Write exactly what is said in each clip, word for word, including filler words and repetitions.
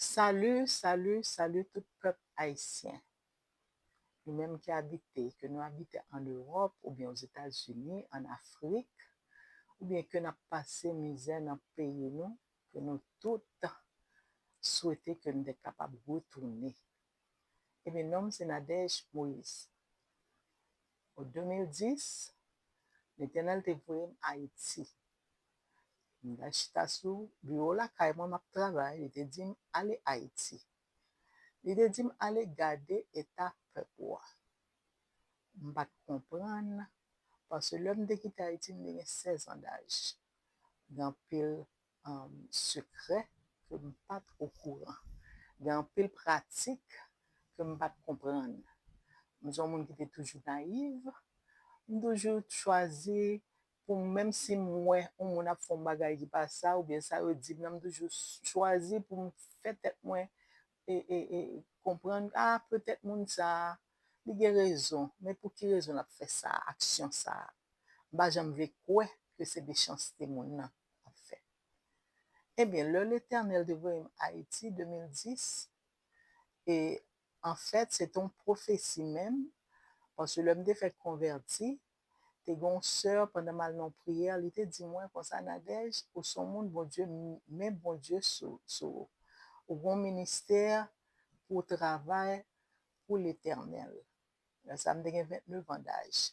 Salut, salut, salut tout pèp ayisyen. Nou menm ki abite, ke nou abite an Ewòp oubyen Ozetazini, an Afrik, oubyen ke n ap pase mizè nan peyi nou, ke nou tout swete ke n te kapab retounen. Ebyen, non m se Nadège Moïse. An de mil dis, Letènèl te voye m Ayiti. M ta chita sou biwo lakay mwen, m ap travay, li te di m ale Ayiti. Li te di m ale gade eta pèp ou a. M pa t konprann, paske lè m te kite Ayiti, m te gen sèz an daj. Gen anpil um, sekrè ke m pa t okouran. Gen anpil pratik ke m pa t konprann. M se yon moun ki te toujou nayiv. M toujou chwazi pou m, menm si m wè yon moun ap fè yon bagay ki pa sa, oubyen sa yo di m nan, m toujou chwazi pou m fè tèt mwen e, e, e, konprann, a, petèt moun sa a, li gen rezon, men pou ki rezon l ap fè sa, aksyon sa a? M pa janm vle kwè ke se mechanste moun nan ap fè. Ebyen, lè Letènèl te voye m Ayiti de mil dis, e anfèt, se te yon pwofesi menm, paske lè m te fèk konvèti, te gen yon sè, pandan m al nan yon priyè, li te di mwen konsa, Nadège, ou se yon moun Bondye, men Bondye sou, sou ou. Ou gen yon ministè pou w travay pou Letènèl. Lè sa a, m te gen vennneuf an daj.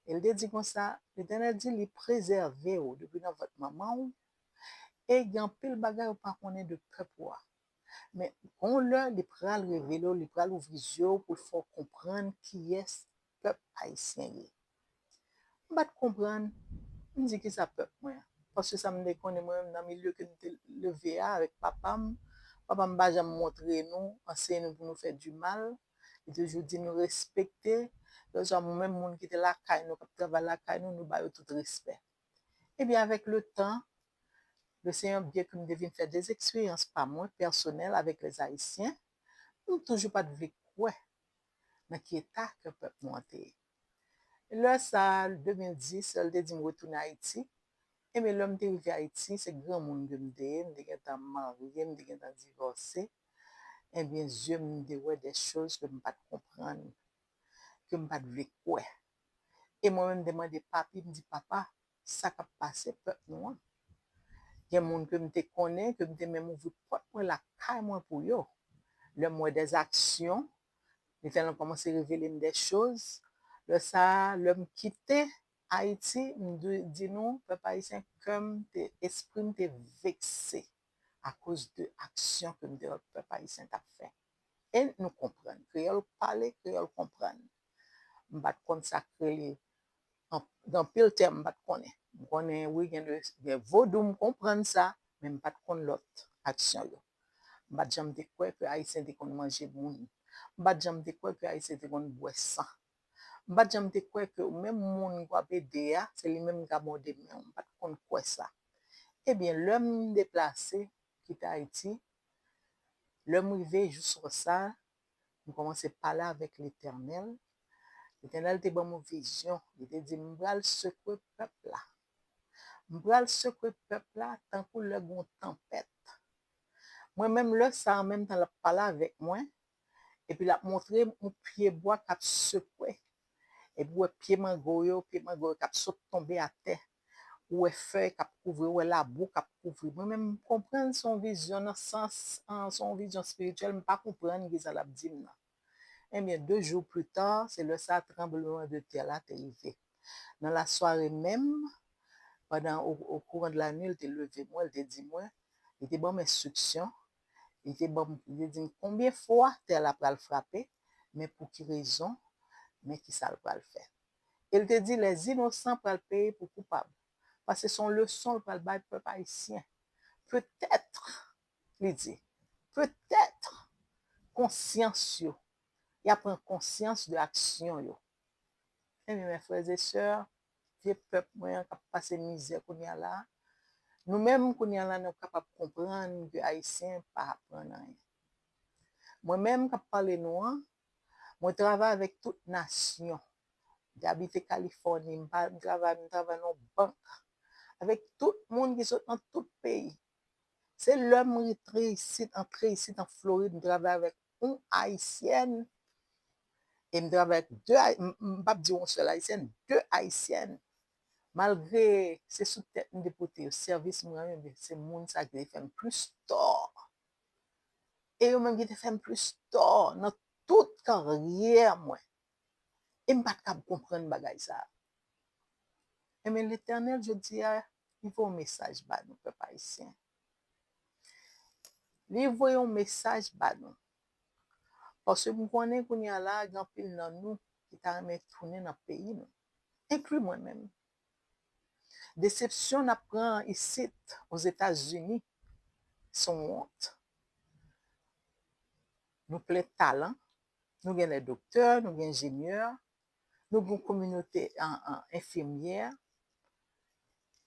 E l te di konsa, Letènèl di li prezève w depi nan vant manman w, e gen anpil bagay ou pa konnen de pèp ou a. Men, gon lè, li pral revele w, li pral ouvri zye w pou l fè w konprann kiyès pèp ayisyen ye. M pa t konprann. M di, kisa pèp mwen an? Paske sa m te konnen mwen menm nan milye ke m te leve a avèk papa m, papa m pa janm montre nou, anseye nou pou nou fè di mal. Li toujou di nou respekte. Lòt jou a, menm moun ki te lakay nou, k ap travay lakay nou, nou ba yo tout respè. Ebyen, avèk le tan, le Senyè, byen ke m te vin fè de eksperyans pa mwen, pèsonèl, avèk lèzayisyen, m toujou pa t vle kwè nan ki eta ke pèp nou an te ye. Lè sa a, de mil dis, lè l te di m retounen Ayiti, ebyen, lè m te rive Ayiti, se granmoun ke m te ye, m te gentan marye, m te gentan divòse. Ebyen, zye m te wè de choz ke m pa t konprann, ke m pa t vle kwè. E mwen menm, m te mande papi, m di, papa, sa k ap pase pèp nou an? Gen moun ke m te konnen, ke m te menm ouvri pòt mwen lakay mwen pou yo. Lè m wè de aksyon, Letènèl kòmanse revele m de choz. Lè sa a, lè m kite Ayiti, m dwe di nou, pèp ayisyen, kè m te, espri m te vekse akoz de aksyon ke m te wè pèp ayisyen t ap fè. E nou konprann. Kreyòl pale, kreyòl konprann. M pa t konn sa k rele, gen anpil tèm m pa t konnen. M konnen, wi, gen de, gen vodou, m konprann sa, men m pa t konn lòt aksyon yo. M pa t janm te kwè ke Ayisyen te konn manje moun. M pa t janm te kwè ke Ayisyen te konn bwè san. M pa t janm te kwè ke menm moun w ap ede a, se li menm ki ka mòde men w. M pa t konn kwè sa. Ebyen, lè m deplase, kite Ayiti, lè m rive jou swa sa, m kòmanse pale avèk Letènèl. Letènèl te ban m yon vizyon. Li te di m, m pral sekwe pèp la. M pral sekwe pèp la tankou lè gen yon tanpèt. Mwen menm, lè sa a, an menm tan l ap pale avèk mwen, epi l ap montre m yon pyebwa k ap sekwe. Epi w wè pye mango yo, pye mango yo k ap sot tonbe atè. Ou wè fèy k ap kouvri, ou wè labou k ap kouvri. Mwen menm, m konprann se yon vizyon nan sans, an, se yon vizyon espirityèl, m pa konprann kisa l ap di m nan. Ebyen, de jou pli ta, se lè sa a tranbleman de tè la te rive. Nan lasware menm, pandan o, o kouran de la nwi, li te leve mwen, li te di mwen, li te ban m enstriksyon, li te ban m, li te di m konbyen fwa tè la pral frape, men pou ki rezon, men kisa l pral fè. E l te di, lèzinosan pral peye pou koupab. Paske se yon leson l pral bay pèp ayisyen. Petèt, li di, petèt, konsyans yo, y a pran konsyans de aksyon yo. Ebyen, mes frères et sœurs, vye pèp mwen an k ap pase mizè kounye a la, nou menm kounye a la, nou kapab konprann ke Ayisyen pa aprann anyen. Mwen menm k ap pale nou an, mwen travay avèk tout nasyon. M te abite Kalifòni, m pa, m travay, m travay nan yon bank. Avèk tout moun ki sot nan tout peyi. Se lè m rantre isit, antre isit an Florid, m travay avèk yon Ayisyèn, e m travay avèk de Ay-, m, m p ap di yon sèl Ayisyèn, de Ayisyèn. Malgre se sou tèt m te pote yo, sèvis m rann yo, men se moun sa ki te fè m plis tò. E yo menm ki te fè m plis tò nan tout karyè mwen. E m pa t kab konprann bagay sa a. Ebyen, Letènèl, jodi a, li voye yon mesaj ba nou, pèp ayisyen. Li voye yon mesaj ba nou. Paske m konnen kounye a la, gen anpil nan nou ki ta renmen tounen nan peyi nou, enkli mwen menm. Desepsyon n ap pran isit, Ozetazini, se yon wont. Nou plen talan, nou gen lè doktè, nou gen enjenyè, nou gen yon kominote an, an, enfimyè.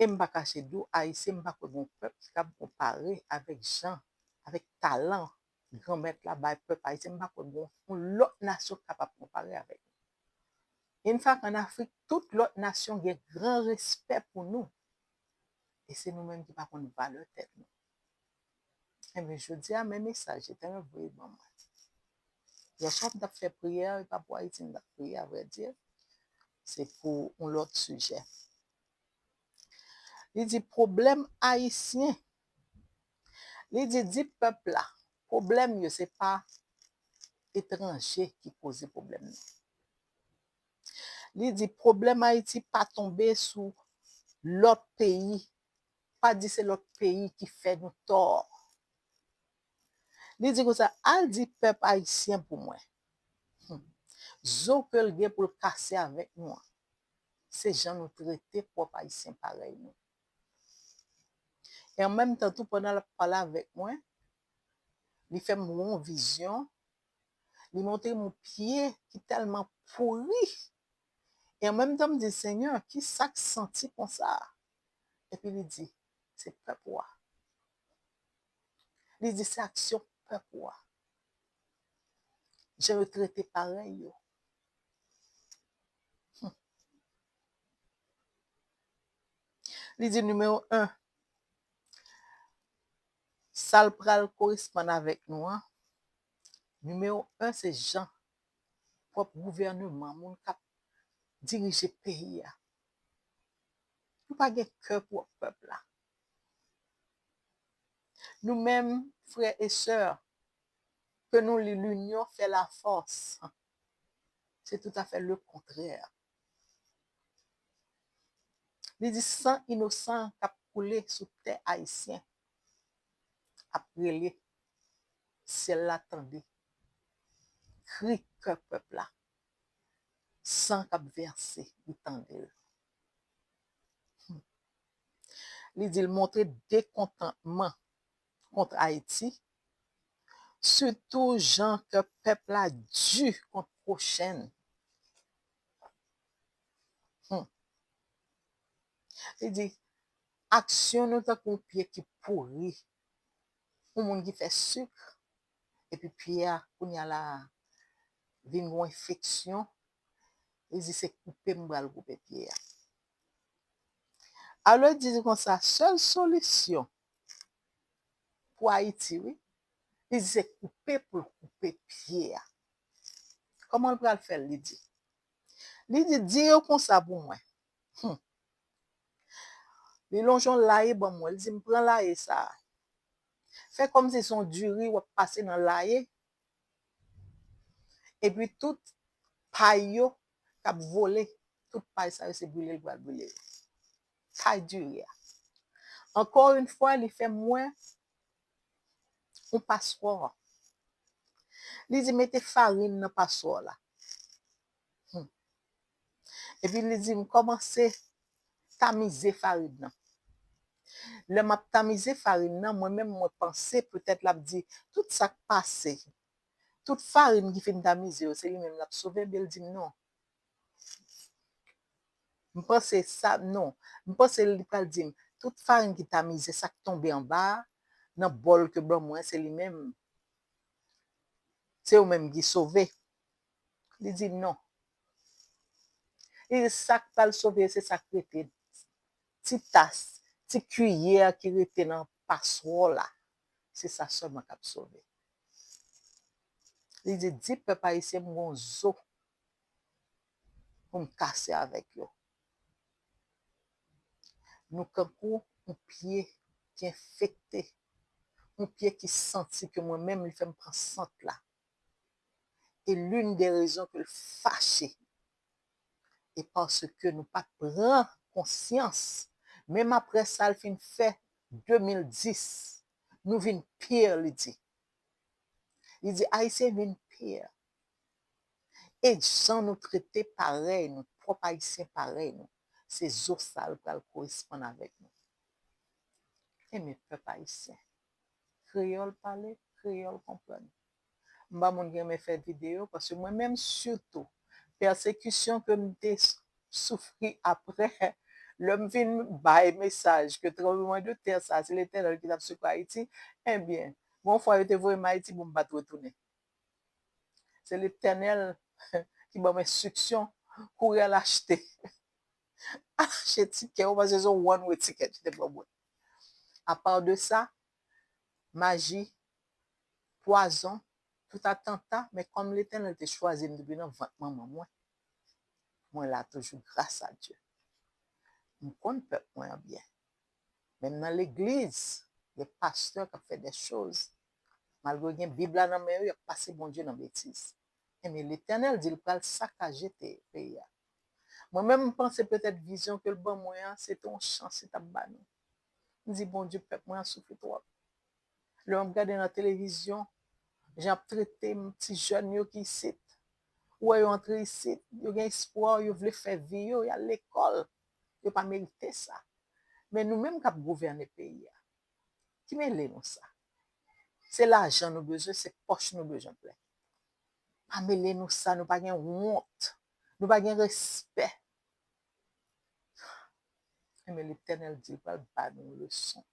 E m pa kache di w, Ayisyen, m pa kwè gen yon pèp ki kab konpare avèk jan, avèk talan Granmèt la bay pèp ayisyen. M pa kwè gen yon lòt nasyon ki kapab konpare avèk nou. Yon fwa k ann Afrik, tout lòt nasyon gen gran respè pou nou. E se nou menm ki pa konn valè tèt nou. Ebyen, jodi a, men mesaj Letènèl voye ban mwen. Yèswa, m t ap fè priyè, e pa pou Ayiti m t ap priye, avrèdi. Se pou yon lòt sijè. Li di, pwoblèm ayisyen. Li di, di pèp la, pwoblèm yo, se pa etranje ki koze pwoblèm nan. Li di, pwoblèm Ayiti pa tonbe sou lòt peyi. Pa di se lòt peyi ki fè nou tò. Li di konsa, al di pèp ayisyen pou mwen. Hmm. Zo ke l gen pou l kase avèk nou an, se jan nou trete pwòp Ayisyen parèy nou. E an menm tan tou, pandan l ap pale avèk mwen, li fè m wè yon vizyon, li montre m yon pye ki tèlman pouri. E an menm tan, m di, Senyè, ki sa k santi konsa a? Epi li di, se pèp ou a. Li di, se aksyon pèp ou a. Jan yo trete parèy yo. Hmm. Li di, nimewo en, sa l pral koresponn avèk nou an, nimewo en, se jan pwòp gouvèneman, moun k ap dirije peyi a. Nou pa gen kè pou pèp la. Nou menm, frè e sè, ke nou li, l'union fait la force, se toutafè lekontrè. Li di, san inosan k ap koule sou tè ayisyen ap rele, syèl la tande kri kè pèp la. San k ap vèse, li tande l. Hmm. Li di l montre dekontantman kont Ayiti, sitou jan ke pèp la di kont pwochen l. Hmm. Li di, aksyon nou tankou yon pye ki pouri, yon moun ki fè sik, epi pye a, kounye a la, vin gen yon enfeksyon, li di se koupe m pral koupe pye a. Alò, li di konsa, sèl solisyon pou Ayiti, wi, li di se koupe pou l koupe pye a. Kòman l pral fè l, li di? Li di, di yo konsa pou mwen. Hmm. Li lonje yon laye ban mwen, li di, m pran laye sa a. Fè kòmsi se yon diri w ap pase nan laye. Epi tout pay yo k ap vole, tout pay sa yo se brile l pral brile yo. Pay diri a. Ankò yon fwa, li fè m wè yon paswò. Li di, mete farin nan paswò la. Hmm. Epi li di m kòmanse tamize farin nan. Lè m ap tamize farin nan, mwen menm mwen panse petèt l ap di, tout sa k pase, tout farin ki fin tamize yo, se li menm l ap sove, men l di m non. M panse sa, non. M panse li pral di m, tout farin ki tamize, sa k tonbe anba a, nan bòl ke ban mwen, se li menm. Se yo menm ki sove. Li di non. Li di sa k pral sove, se sa k rete. Ti tas, ti kiyè ki rete nan paswò la. Se sa sèlman k ap sove. Li di, di pèp ayisyen m gon zo pou m kase avèk yo. Nou kankou yon pye ki enfekte, yon pye ki santi ke mwen menm li fè m pran sant la. E l'une des raisons ke l fache, e paske nou pa pran konsyans. Menm apre sa l fin fè de mil dis, nou vin pire, li di. Li di, Ayisyen vin pire. E jan nou trete parèy nou, pwòp Ayisyen parèy nou, se zo sa l pral koresponn avèk nou. Enben, pèp ayisyen, kreyòl pale, kreyòl konprann. M pa moun ki renmen fè videyo, paske mwen menm sitou, pèsekisyon ke m te s-, soufri apre, lè m vin bay mesaj ke tranblemanntè sa, se Letènèl ki t ap sekwe Ayiti, enben, gon fwa yo te voye m Ayiti pou m pa t retounen. Se Letènèl ki ban m enstriksyon, kouri al achte. Al achte tikè w, paske se yon one way ticket ki te pran mwen. Apa de sa, maji, pwazon, tout atanta, men kòm Letènèl te chwazi m depi nan vant manman mwen, mwen la toujou, gras a Dye. M konn pèp mwen an byen. Menm nan legliz, gen pastè k ap fè de choz. Malgre gen Bib la nan men yo, y ap pase Bondye nan betiz. Enben, Letènèl di l pral sakaje te-, peyi a. Mwen menm, m panse petèt vizyon ke l ban mwen an, se te yon chans li t ap ba nou. M di, Bondye, pèp mwen an soufri twòp. Lè m ap gade nan televizyon, jan y ap trete m, ti jèn yo ki isit. Ou wè yo antre isit, yo gen espwa, yo vle fè vi yo, y al lekòl. Yo pa merite sa. Men nou menm k ap gouvène peyi a, ki mele nou sa? Se lajan nou bezwen, se pòch nou bezwen plen. Pa mele nou sa, nou pa gen wont, nou pa gen respè. Enben, Letènèl di l pral ba nou leson.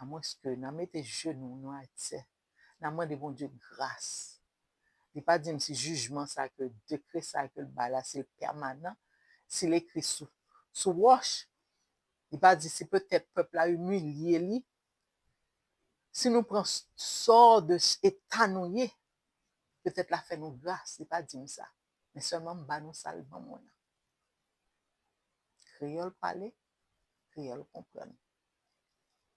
Amwenske n a mete jenou nou atè, n a mande Bondye gras. Li pa di m si jijman sa ke, dekrè sa ke l bay la, si l pèmanan, si l ekri sou, sou wòch. Li pa di si petèt pèp la imilye li, si nou pran s-, sò de s-, eta nou ye, petèt l a fè nou gras, li pa di m sa. Men sèlman m ba nou sa l ban mwen an. Kreyòl pale, kreyòl konprann.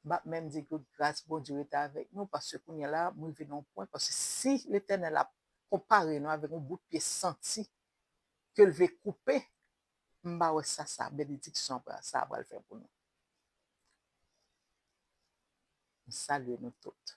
M p ap menm di ke gras Bondye rete avèk nou, paske kounye a la, m rive nan yon pwen, paske si Letènèl ap konpare nou avèk yon bout pye santi ke l vle koupe, m pa wè sa, sa, benediksyon sa pral fè pou nou. M salye nou tout.